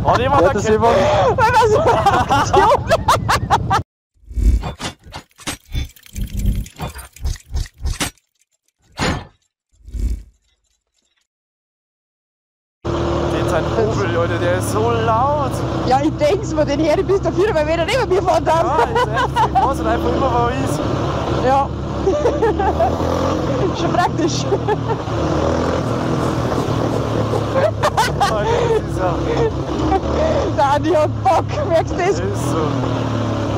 Hat jemand Ja, das jemand? Weil wir so eine Aktion. Den sein Hobel, Leute, der ist so laut. Ja, ich denk's mir, den her, bis da vier, weil wir neben mir fahren darf. Ja, ist echt, ich weiß nicht einfach immer, wo er ist. Ja. Schon praktisch. Alter, das ist ja, Der Andi hat Bock, merkst du das? das ist so.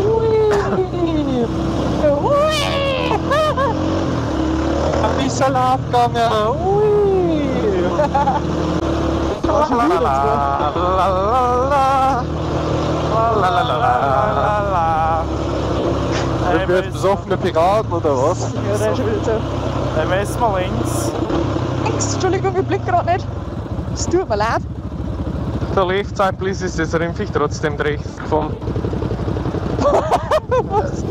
Ui. Ui. Ein bisschen abgegangen. Ui. La la la la la la la la la. Sind wir jetzt besoffene Piraten oder was? Ja, das ist schon wieder so. Dann messen wir links. Links, Entschuldigung, ich blick gerade nicht. Es tut mir leid. Der Left Side Please ist das Rimpfig trotzdem rechts gefahren. Was?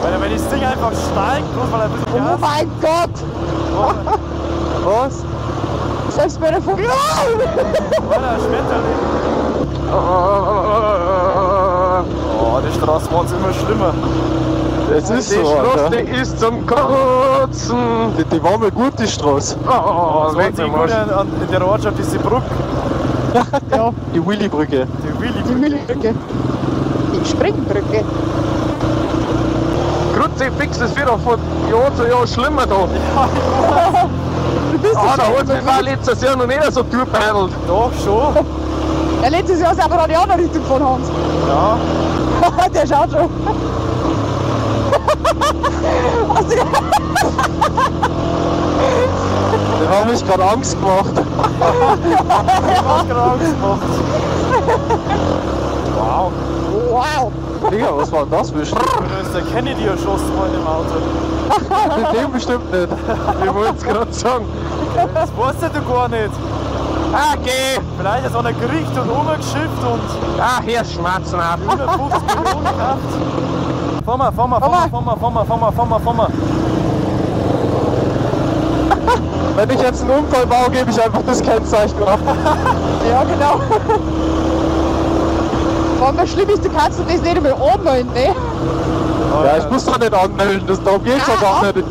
Weil wenn das Ding einfach steigt, bloß weil er ein bisschen Oh Gas. mein Gott! Was? Selbst bei der Vogel. Alter, Schmetterling. Oh, die Straße war immer schlimmer. Es ist Die so, Straße Alter. ist zum Kotzen. Die war mal gut, die Straße. Oh, Das leck einzige mich am Gute Arsch. an der Ortschaft ist die Brücke. Ja, Die Willy-Brücke. Die Willy. die Müllbrücke. Die Springbrücke. Kruzifix, das wird auch von Jahr zu Jahr schlimmer da. Du bist Ah, doch da schon hat sich auch letztes Jahr noch nicht so durchbehandelt. Doch, schon. Ja, letztes Jahr ist aber in die andere Richtung gefahren, Hans. Ja. Der schaut schon. Hast du Die haben mich gerade Angst gemacht. Ich hab gerade Angst gemacht. Wow. Wow. Digga, was war denn das bestimmt? Da ist der Kennedy erschossen worden im Auto. Mit dem bestimmt nicht. Ich wollte es gerade sagen. Das weißt du gar nicht. Ah, geh! Vielleicht ist einer gerichtet und umgeschifft und Ah, hier schmerzen ab. 150 Millionen gekauft. Fahr mal, fahr mal, fahr mal, fahr mal, fahr mal, fahr mal, fahr mal, fahr mal. Wenn ich jetzt einen Unfall baue, gebe ich einfach das Kennzeichen ab. Ja, genau. Vor allem das Schlimme ist, du kannst das nicht einmal anmelden, ne? Ja, ich muss doch nicht anmelden, das, darum geht's ja gar nicht.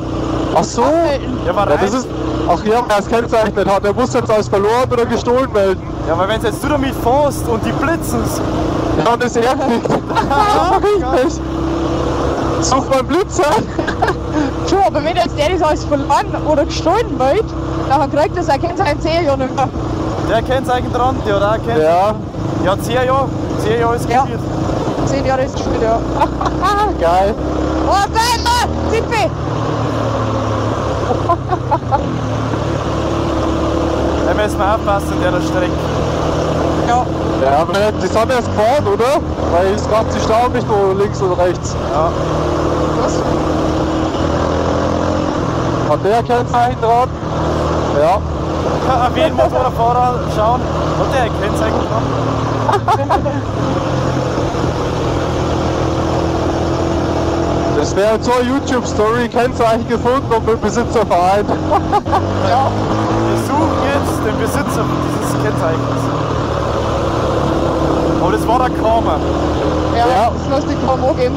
Ach so. Anmelden. Ja, aber Ja, das ist. Ach ja, wer das Kennzeichen nicht hat, der muss jetzt als verloren oder gestohlen melden. Ja, aber wenn jetzt du damit fährst und die blitzen, Dann ist er nicht. Ja, richtig. Such mal einen Blitzer. Schon, aber wenn jetzt der das alles verloren oder gestohlen wird, dann kriegt er sein Kennzeichen 10 Jahre nicht mehr. der Kennzeichen dran, der hat auch ein Kennzeichen. Ja, Ja, 10 Jahre. 10 Jahre ist Ja. gespielt. 10 Jahre ist gespielt, ja. geil. Oh, geil, Mann! Zippi! Da müssen wir aufpassen in der Strecke. Ja, Ja, aber die sind erst gefahren, oder? Weil es gab die Stau nicht nur links und rechts. Ja. was? Hat der Kennzeichen dran? Ja. Auf jeden Motorradfahrer schauen, hat der ein Kennzeichen dran? Das wäre zur YouTube-Story, Kennzeichen gefunden und mit Besitzer vereint. Ja. Wir suchen jetzt den Besitzer dieses Kennzeichens. Aber das war der Karma. Ja, Ja. das lass die kaum angeben.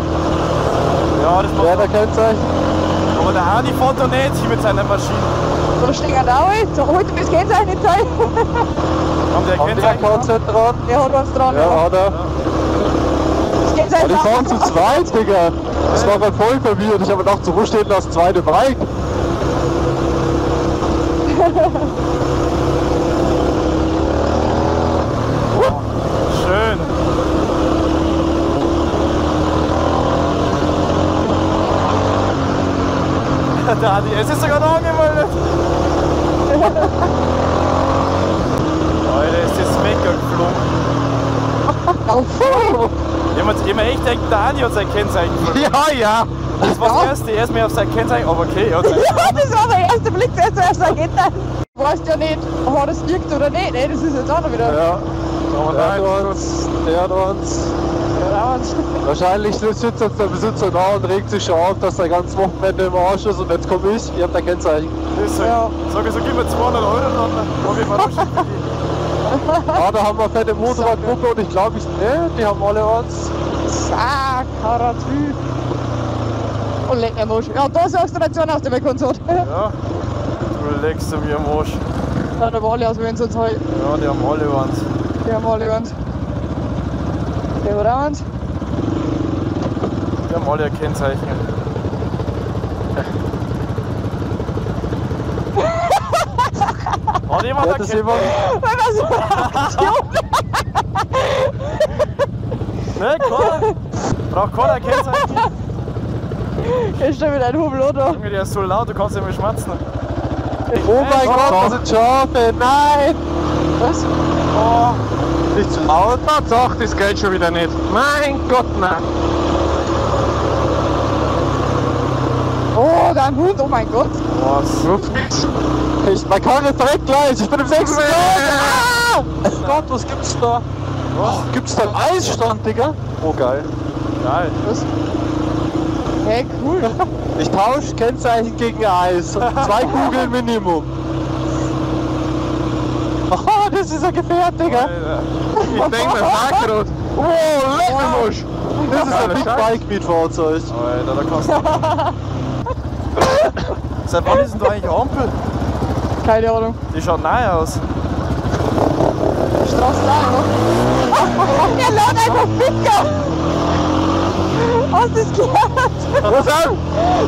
Ja, das Der war hat ein Kennzeichen. Aber der Hani fährt da nicht hier mit seiner Maschine. Da stehen auch alle, so holt mir das Kennzeichen nicht teil. Haben der Hat der Kennzeichen dran? KZ dran? Der hat was dran, Ja, hat er. Das Kennzeichen Und die fahren zu zweit, Digga. Das war gerade voll verwirrt. Ich habe gedacht, so, wo steht denn das zweite Bike? Schön. Der Adi, es ist sogar noch angemeldet. Alter, ist das weggeflogen. Ich hab mir echt gedacht, der Adi hat sein Kennzeichen verloren. Ja, ja. Das war das erste, erst mal auf sein Kennzeichen, aber okay, er hat sein Ja, das war der erste Blick, der zuerst sein Kennzeichen. Weißt ja nicht, hat es wirkt oder nicht, ne? Das ist jetzt auch noch wieder. Ja. Aber Der hat nein, uns, der hat uns. Hat. Wahrscheinlich sitzt jetzt der Besitzer da und regt sich schon auf, dass der ganze Wochenende im Arsch ist und jetzt komme ich, ich hab da Kennzeichen. Ist so. Ja. Sag ich so, gib mir 200 Euro, dann hab ich mal. Ja, da haben wir fette Motorradgruppe und ich glaube, ne, die haben alle eins. Sakaratü. Und leck mir am Arsch. Ja, da sagst du dazu aus dem Konzert. Ja, du leckst du mir am Arsch. Ja, da war alle aus, wenn sie uns halt. Ja, die haben alle eins. Die haben alle eins. Die haben auch eins. Die haben alle ein Kennzeichen. Hat jemand ein Kennzeichen? Ne, keiner. Braucht keiner ein Kennzeichen. Gehst du mit einem Hubel, oder? Junge, der ist so laut, du kannst nicht mehr schmatzen. Oh mein Gott, das sind Schafe! Nein! Was? Oh. Nicht zu laut? Tatsache, das geht schon wieder nicht. Mein Gott, nein! Oh, da ein Hund, oh mein Gott! Was? Ich, mein Karre verreckt gleich, ich bin im 6. Ah! Gott, was gibt's da? Was? Oh, gibt's da einen Eisstand, Digga? Oh, geil. Geil. Was? Hey, cool. Ich tausche Kennzeichen gegen Eis. 2 Kugeln Minimum. Oh, das ist ein Gefährt, Digga. Alter. Ich denk mir, fahr grad. Oh, leck mich am Arsch. Das ist ein Big Bike Mietfahrzeug. Alter, da kannst du. Seit wann ist denn da eigentlich eine Ampel? Keine Ahnung. Die schaut neu aus. Straße auch noch. Er lädt einfach Ficker! Hast du das gehört? Was auch?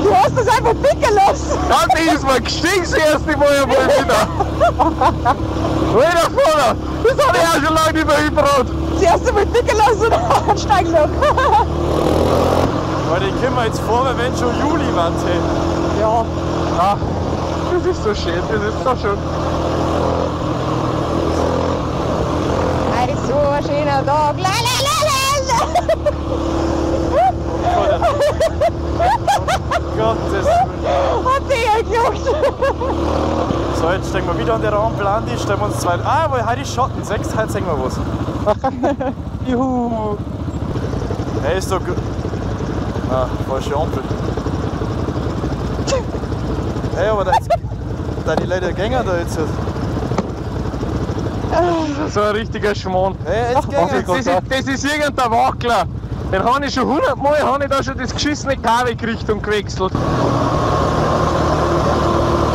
Du hast das einfach picken lassen! Dann ist mir gestiegen, das erste Mal einmal wieder! Alter Vater, das hab ich auch schon lange nicht mehr gebraucht! Das erste Mal picken lassen und dann steigen lassen! Weil ich komme mir jetzt vor, wenn schon Juli war. Ja. Ach, das ist so schön, das ist so schön. Ein so schöner Tag. La la la la la. Gottes Willen. Hat sich ja gejuckt. So, jetzt steigen wir wieder an der Ampel an, die stellen wir uns zwei. Ah, weil heute ist Schatten, 6, heute sehen wir was. Juhu. Hey, ist doch. Ah, falsche Ampel. Hey, aber da, jetzt, da die Leute gängen da jetzt. Das ist so ein richtiger Schmarrn. Hey, jetzt gängen. Das ist irgendein Wackler. Den habe ich schon 100 Mal, habe ich da schon das geschissene Kabel gekriegt und gewechselt.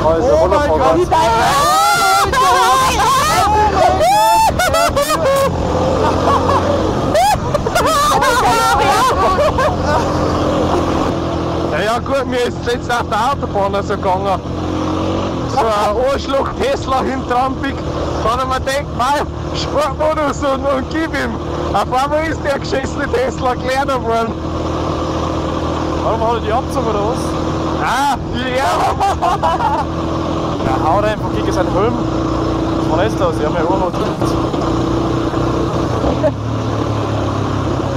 Also, oh mein Gott! Ja, ja gut, mir ist letztens auf der Autobahn so gegangen. So ein Arschloch Tesla hintrampig. Da habe ich mir gedacht, mei, Sportmodus und gib ihm. Auf einmal ist der geschissene Tesla kleiner geworden. Warum hat er die abgezogen oder was? Ah, ja! Ja, haut einfach gegen seinen Helm. Was war das los? Ich hab mich auch noch gedrückt.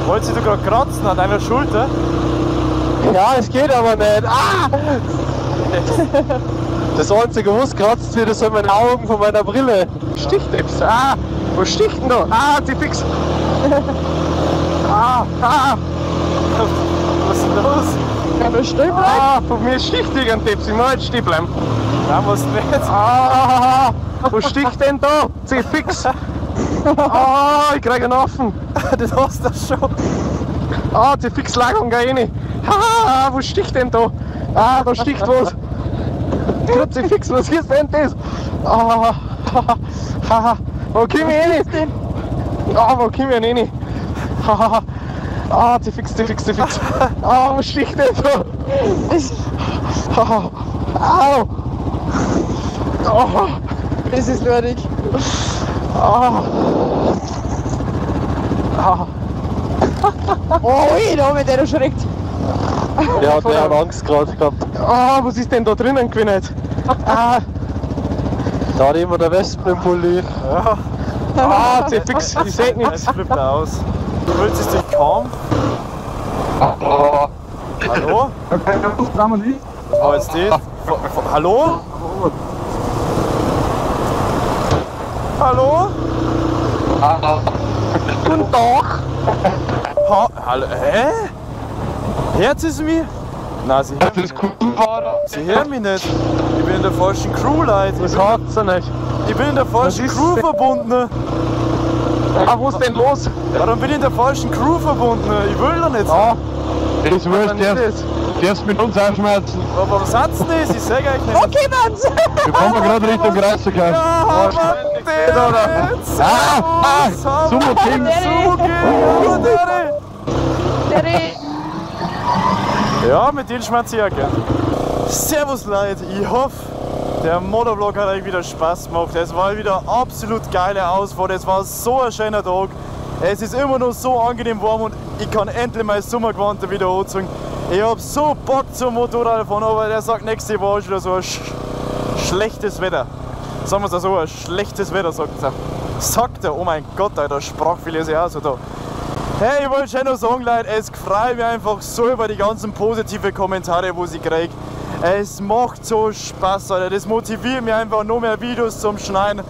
Wollt ihr da gerade kratzen an deiner Schulter? Ja, es geht aber nicht. Ah! Das einzige, was kratzt wird, das sind meine Augen von meiner Brille. Sticht etwas. Ah, wo sticht denn da? Ah, die fix. Ah, ah. Was ist denn los? Kann man stehen bleiben? Ah, von mir sticht irgendetwas. Ich muss jetzt stehen bleiben. Nein, was nicht. Ah, wo sticht denn da? Zieh fix. Ah, ich krieg einen Affen. Das hast du schon. Ah, die Fixlagerung geh rein. Ah, wo sticht denn da? Ah, da sticht was. Kruzifix, was ist denn das? Ah, ha, wo komm ich rein? Ah, wo komm ich rein? Ha, ah, die fix, die fix. Ah, wo sticht denn da? Ah, au. Oh. Das ist lustig. Ah. Ah. Oh, da mit der erschreckt. Der hat Angst gerade gehabt. Ah, was ist denn da drinnen gewesen jetzt? Ah. Da hat immer der Wespen im Pulli. Ja. Ah, fix, ich seh nichts. Jetzt flippt er aus. Du fühlst es dich kaum. Oh. Hallo? Was war jetzt das? Hallo? Hallo? Guten Tag. Ha, hallo, hä? Hört es mich? Nein, sie hören mich nicht. Sie hören mich nicht. Ich bin in der falschen Crew, Leute. Was hat's denn euch? Ich bin in der falschen Crew verbunden. Ah, wo ist denn los? Warum bin ich in der falschen Crew verbunden? Ich will doch nicht. Ah, Das ist wurscht, darfst mit uns aufschmerzen. Aber warum seid's nicht? Ich sag euch nicht. Okay, Mann. Wir kommen gerade Richtung Kreisverkehr. Ja, der Ah, ah, Sumo King. Sumo King, der. Ja, mit denen schmerze ich auch gern. Servus Leute, ich hoffe, der Motovlog hat euch wieder Spaß gemacht. Es war wieder absolut geile Ausfahrt, es war so ein schöner Tag. Es ist immer noch so angenehm warm und ich kann endlich mein Sommergewand wieder anziehen. Ich hab so Bock zum Motorradfahren, aber der sagt, nächste Woche ist wieder so ein schlechtes Wetter. Sagen wir es so, ein schlechtes Wetter, sagt er. Sagt er, oh mein Gott, Alter, Sprachfehler ist ja auch so da. Hey, ich wollte schon noch sagen, Leute, es freut mich einfach so über die ganzen positiven Kommentare, wo ich kriege. Es macht so Spaß, Alter. Das motiviert mich einfach, noch mehr Videos zum Schneiden,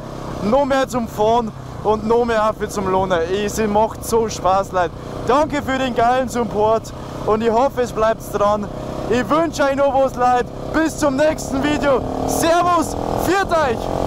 noch mehr zum Fahren und noch mehr auch zum Lohnen. Es macht so Spaß, Leute. Danke für den geilen Support und ich hoffe, es bleibt dran. Ich wünsche euch noch was, Leute. Bis zum nächsten Video. Servus, pfiat euch!